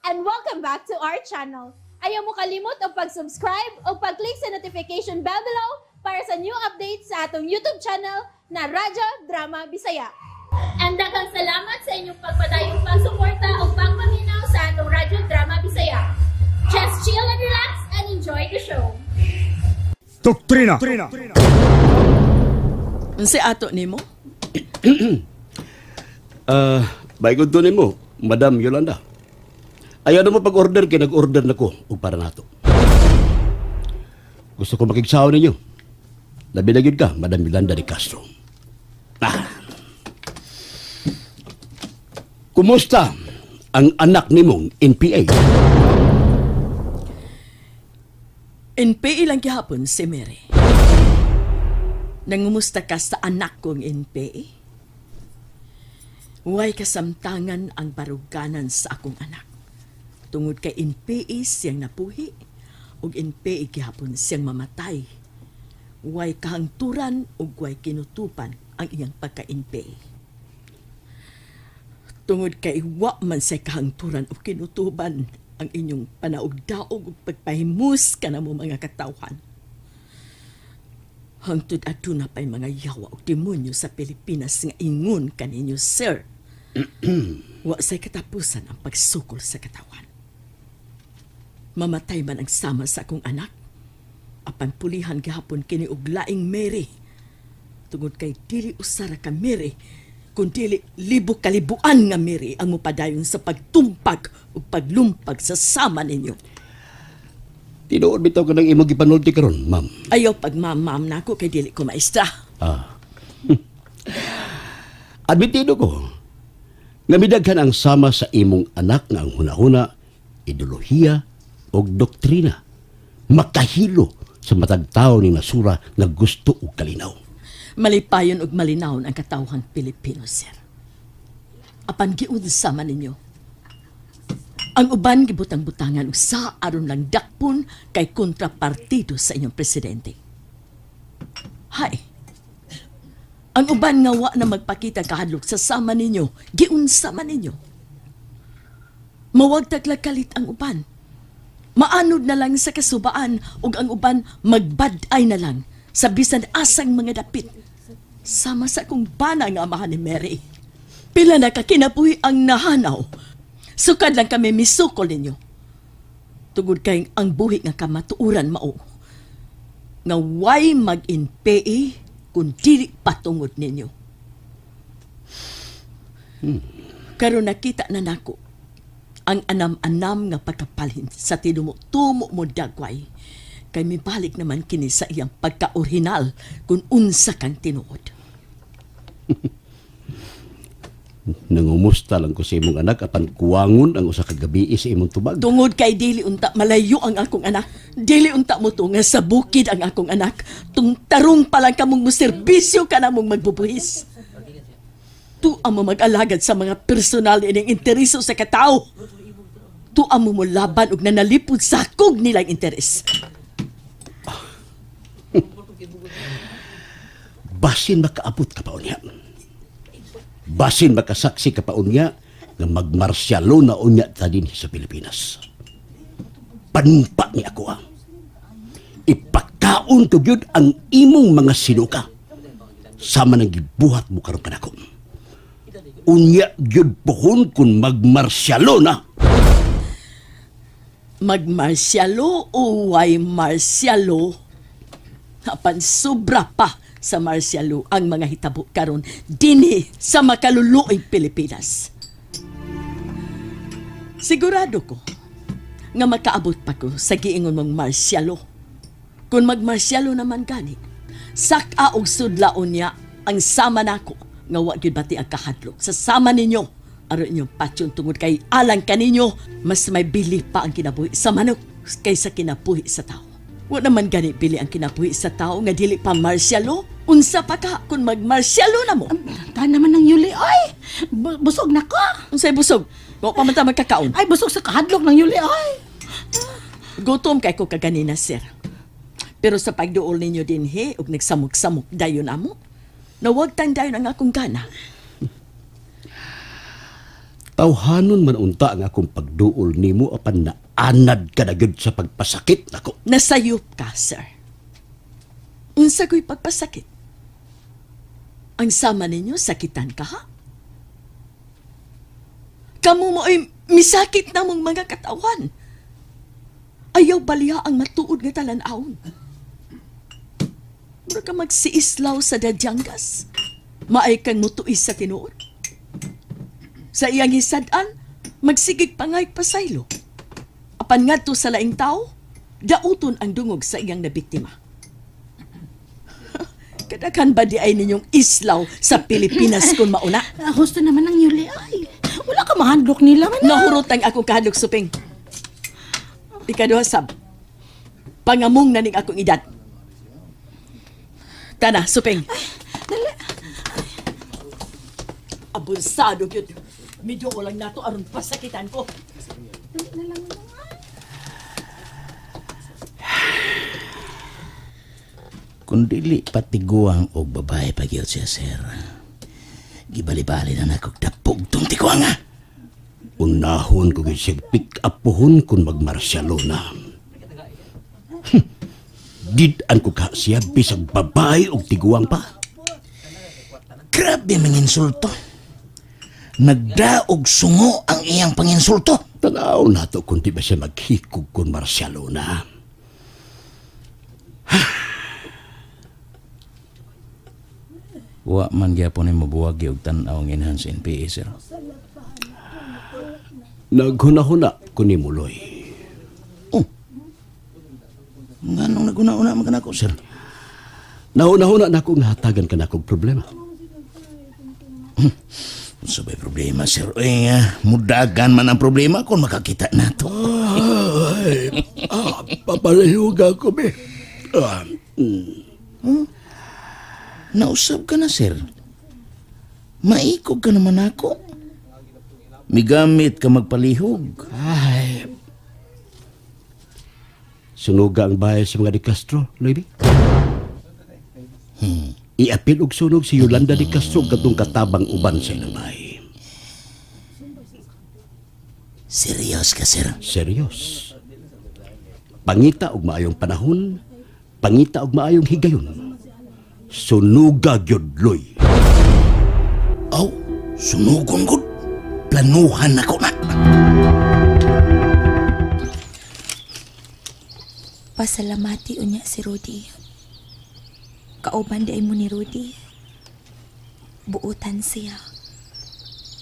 And welcome back to our channel. Ayaw mo kalimot og pag-subscribe o pag-click sa notification bell below para sa new updates sa atong YouTube channel na Radyo Drama Bisaya. And daghang salamat sa inyong pagpadayong pagsuporta o pagpaminaw sa atong Radyo Drama Bisaya. Just chill and relax and enjoy the show. Doktrina. Unsay ato nimo? Baygod to nimo, Madam Yolanda. Ayaw na mo pag-order kay nag-order na ko og para nato. Gusto ko makigsaw ninyo. Labi na gyud ka, Madam Yolanda de Castro. Ah. Kumusta ang anak nimong NPA? NPA lang gihapon si Mary. Nangumusta ka sa anak kong NPA? Way kasamtangan ang baruganan sa akong anak. Tungod kay NPA siyang napuhi ug NPA gihapon siyang mamatay. Way kahangturan ug way kinutupan ang iyang pagka-NPA. Tungod kay wa man say kahangturan ug kinutuban ang inyong panaugdaog ug pagpahimus kanamo mga katawhan. Hangtod aduna pa'y mga yawa ug demonyo sa Pilipinas nga ingon kaninyo, sir. Wa say katapusan ang pagsukol sa katawan. Mamatay man ang sama sa akong anak, apan pulihan gihapon kini og laing Mary. Tungod kay dili usara ka Mary, kun dili libo kalibuan nga Mary ang mopadayon sa pagtumpag ug paglumpag sa sama ninyo. Tinuod bitaw ka ng imong gipanulti karon, ma'am. Ayaw pagmamam nako kay dili ko maestra. Ah. Admitido ko nga midaghan ang sama sa imong anak nga ang hunahuna, ideolohiya og doktrina makahilo sa matag tawo ni nasura nga gusto og kalinaw. Malipayon og malinawon ang katawhang Pilipino, sir. Apan giunsa man ninyo. Ang uban gibutang-butangan usa aron lang dakpon kay kontrapartido sa inyong presidente. Hay. Ang uban nga wa na magpakita kahadlok sa sama ninyo, giunsa man ninyo. Mawag taglakalit ang uban. Maanod na lang sa kasubaan ug ang uban magbad-ay na lang sa bisan asang mga dapit. Sama sa akong bana nga amahan ni Mary. Pila na kakinabuhi ang nahanaw. Sukad lang kami misukol ninyo. Tugod kay ang buhi nga kamatuoran mao. Nga way mag-NPA kung dili patungod ninyo. Karon nakita na nako ang anam-anam nga pagkapalhin sa tinumo-tumo mo dagway. Kay mibalik naman kini sa iyang pagka-orihinal kung unsa kang tinuod. Nangumusta lang ko sa imong anak apan kuwangon ang usa ka gabii sa imong tubag. Tungod kay dili unta malayo ang akong anak. Dili unta mo to nga sa bukid ang akong anak. Tung tarong pa lang kamong moserbisyo ka na mong magbubuhis. Tuwa mo mag-alagad sa mga personal ining intereso sa katao. Tuwa mo molaban og nanalipod sa kog nilang interes. Basin makaabot ka pa unya. Basin makasaksi ka pa unya nga magmarsyalo na unya ta din sa Pilipinas. Panumpa ni ako ah. Ipakaon ko gyud ang imong mga sinuka. Sama nang gibuhat mo karon kanako. Unya gyud pohon kun magmarsyalo na. Magmarsyalo o way marsyalo? Apan sobra pa sa marsyalo ang mga hitabo karon dinhi sa makaluluoy Pilipinas. Sigurado ko nga makaabot pa ko sa giingon mong marsyalo. Kung magmarsyalo naman gani, sak-a og sudlaon niya ang sama nako nga wa gyud bati ang kahadlok sa sama ninyo aron inyong patyon tungod kay alang kaninyo mas may bili pa ang kinabuhi sa manok kaysa kinabuhi sa tao. Wa naman gani bili ang kinabuhi sa tao nga dili pa marsyalo. Unsa pa ka kung magmarsyalo na mo? Ta naman ng Yuli, oy! Busog na ko! Unsay busog? Wa pa man ta magkakaon. Ay, busog sa kahadlok ng Yuli, oy! Gutom kay ko kaganina, sir. Pero sa pagduol ninyo dinhi og nagsamok-samok dayon amo, nawagtan dayon ang akong gana. Tawhanon man unta ang akong pagduol nimo apan naanad ka na gyud sa pagpasakit nako. Nasayop ka, sir. Unsa ko'y pagpasakit? Ang sama ninyo, sakitan ka, ha? Kamu mo ay misakit na mong mga katawan. Ayaw baliha ang matuod nga talan-awon. Mura ka magsiislaw sa Dadiangas. Maay kang mutuis sa tinuod. Sa iyang hisad-an, magsigig pangay pasaylo. Apan ngadto sa laing tao, dauton ang dungog sa iyang nabiktima. Kadaghan ba di ay ninyong islaw sa Pilipinas kung mauna? Husto naman ang Yuli ay. Wala ka mahandlok nila man. Nahurot ang akong kahadlok, suping. Ikaduha, sab. Pangamong na ning akong edad. Tana, suping. Ay, dali. Abonsado gyud. Medyo lang nato aron pasakitan ko. Dali na lang. Kung dili patiguang og babae pa gyud siya, sir. Gibali-bali na nakog dapog tong tiguang, ha? Unahon ko gyud siya pick up-pohon kung magmarsyalo na. Did-an ko ka siya bisag babae og tiguang pa. Grabe mang insulto. Nagdaog sungo ang iyang panginsulto. Tanaw na to kung di ba siya maghikog kung marsyalo na. Wa man gyapon ni mabuwag og tan-aw ang enhance NPA, sir. Naghuna-huna ko ni Muloy. Oh. Nganong naghuna-huna man ka nako, sir? Nahuna-huna na akong hatagan ka na akong problema. Unsa ba'y problema, sir? Uy, mudagan man ang problema kung makakita na to. Ay, papalayoga ko, be. Nausab ka na, sir. Maikog ka naman ako. Migamit ka magpalihog. Ay. Sunuga ang bahay sa mga Di Castro, Loibi. Iapil og sunog si Yolanda Di Castro katong katabang uban sa ilang bahay. Serious ka, sir? Serious. Pangita og maayong panahon, pangita og maayong higayon. Sunuga gyud, Loy. Aw, sunugon gud. Planuhan ako na. Pasalamati unya si Rudy. Kauban di ay mo ni Rudy. Buutan siya.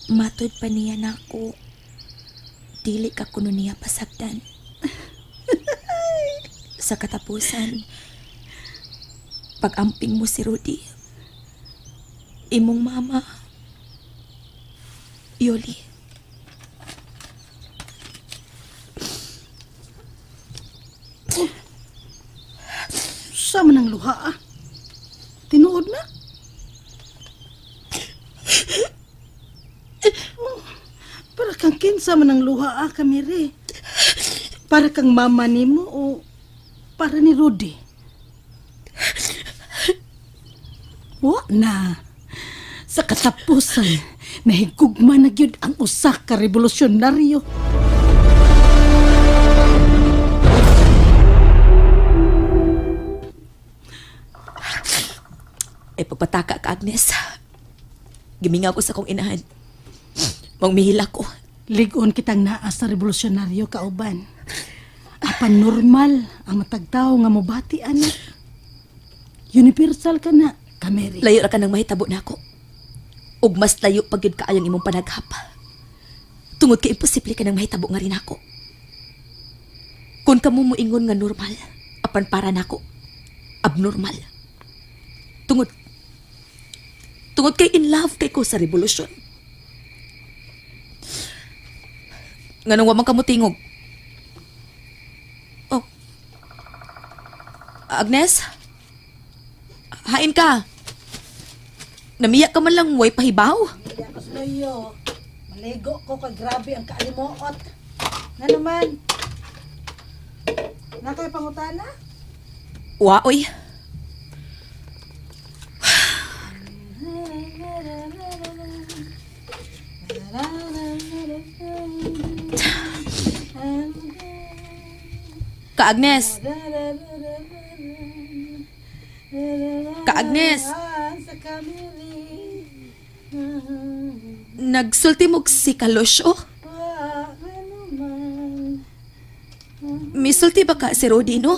Matod pa niya nako. Dili ka kuno niya pasagdan. Sa katapusan, pag-amping mo si Rudy, imong mama, Yoli. Oh. Sa man ang luha, ah? Tinuod na? Oh, para kang kinsa man ang luha, ah, Kamiri. Para kang mama nimo o para ni Rudy? Wa na. Sa katapusan, nahigugma na gyud ang usa ka revolusyonaryo. Ay, pagpataka ka, Agnes. Gimingaw ko sa kong inahan. Mangmihila ko. Ligon kitang naa sa revolusyonaryo, kauban. Apan normal ang matagtao nga mobati, anak. Universal ka na, Kameri. Layo ra ka nang mahitabo na ako. Ug mas layo pag yun kaayang imong panaghap. Tungod kay imposible ka nang mahitabo nga rin ako. Kung kamo moingon nga normal, apan para nako, abnormal. Tungod kay in love kay ko sa revolusyon. Nganong wa man kamo tingog? Oh. Agnes? Hain ka. Namiya ka man lang, way pahibaw. Namiya ko, Sloyo. Maligo ko kay grabe ang kaalimuot. Nga naman. Nakay pangutana? Wa, oy. Ka Agnes. Ka Agnes. Nagsulti mo si Kalosyo? Misulti ba ka si Rody, no?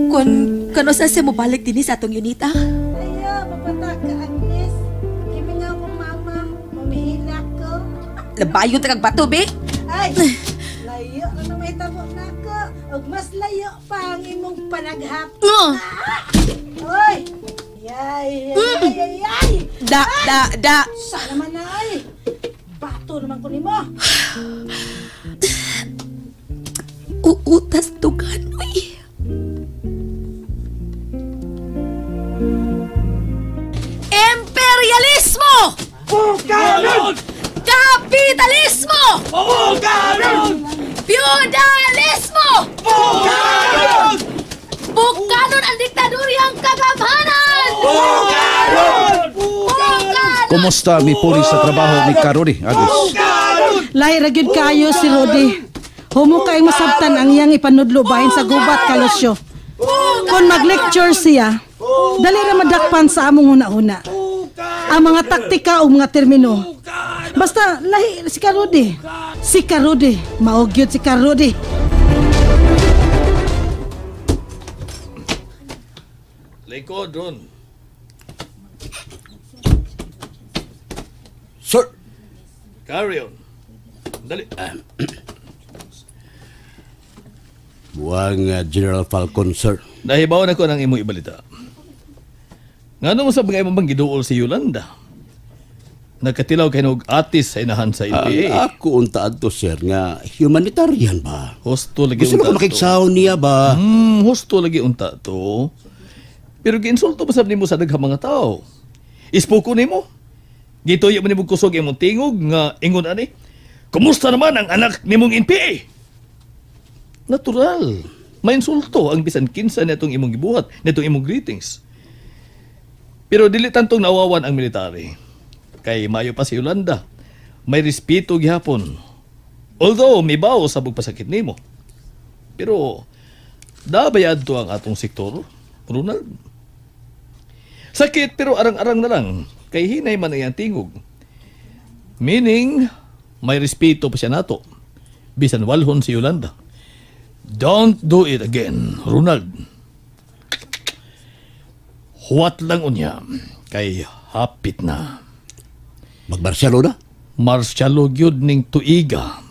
Kung kano sa siya mobalik din sa atong unita? Ayo, mapata ka, Agnes. Kimingaw kong mama. Mamihila ko. Labayon ta kag bato, be. Ay, layo na na may tabo na ko. Ug mas layo pa ang imong panaghap. No. Oy! Yay, yay, yay, yay! Da, da, da. Sa naman na ay! Bato naman ko nimo. Uutas tugan, uy. Imperialismo! Bukanon! Kapitalismo! Bukanon! Feudalismo! Bukanon! Bukanon ang diktaduryang kagamhanan! Bukanon! Bukanon! Kumusta mi puri sa trabaho ni Karori, Agnes? Lahi ra gyud kaayo si Rody. Humo kay masabtan ang iyang ipanudlo bahin sa gubat, Kalosyo. Kung mag-lecture siya, dali ra madakpan sa among huna-huna. Ang mga taktika o mga termino. Basta lahi si Karodi. Si Karodi, mao gyud si Karodi. Lingkod, Ron. Sir! Carry on. Dali. Buwang General Falcon, sir. Nahibaw na ko ng imong ibalita. Ngano mo sa mga imong bang giduol si Yolanda? Nagkatilaw kay og atis sa inahan sa Ang NPA. ako unta adto, sir, nga humanitarian ba? Husto lagi Gusto unta ko to. makigsaw niya ba? Husto lagi unta to. Pero giinsulto pa sab nimo sa daghang mga tao. Ispuko nimo. Gituyo man nimo kusog imong tingog nga ingon ani. Kumusta naman ang anak nimong NPA? Natural. Mainsulto ang bisan kinsa nitong imong gibuhat, nitong imong greetings. Pero dili tantong nawawan ang military. Kay mayo pa si Yolanda. May respeto gihapon. Although mibaw sa pasakit nimo. Pero dabayad to ang atong sektor, Ronald. Sakit pero arang-arang na lang. Kay hinay man ang iyang tingog. Meaning, may respeto pa siya nato. Bisan walhon si Yolanda. Don't do it again, Ronald. Huwat lang unya, kay hapit na. Magmarsyalo na? Marsyalo gyud ning tuiga,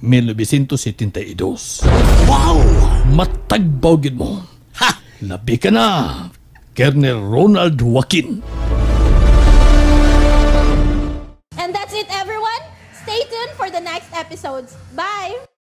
1972. Wow! Matagbaw gyud mo. Ha! Labi ka na, Colonel Ronald Joaquin. And that's it, everyone. Stay tuned for the next episodes. Bye!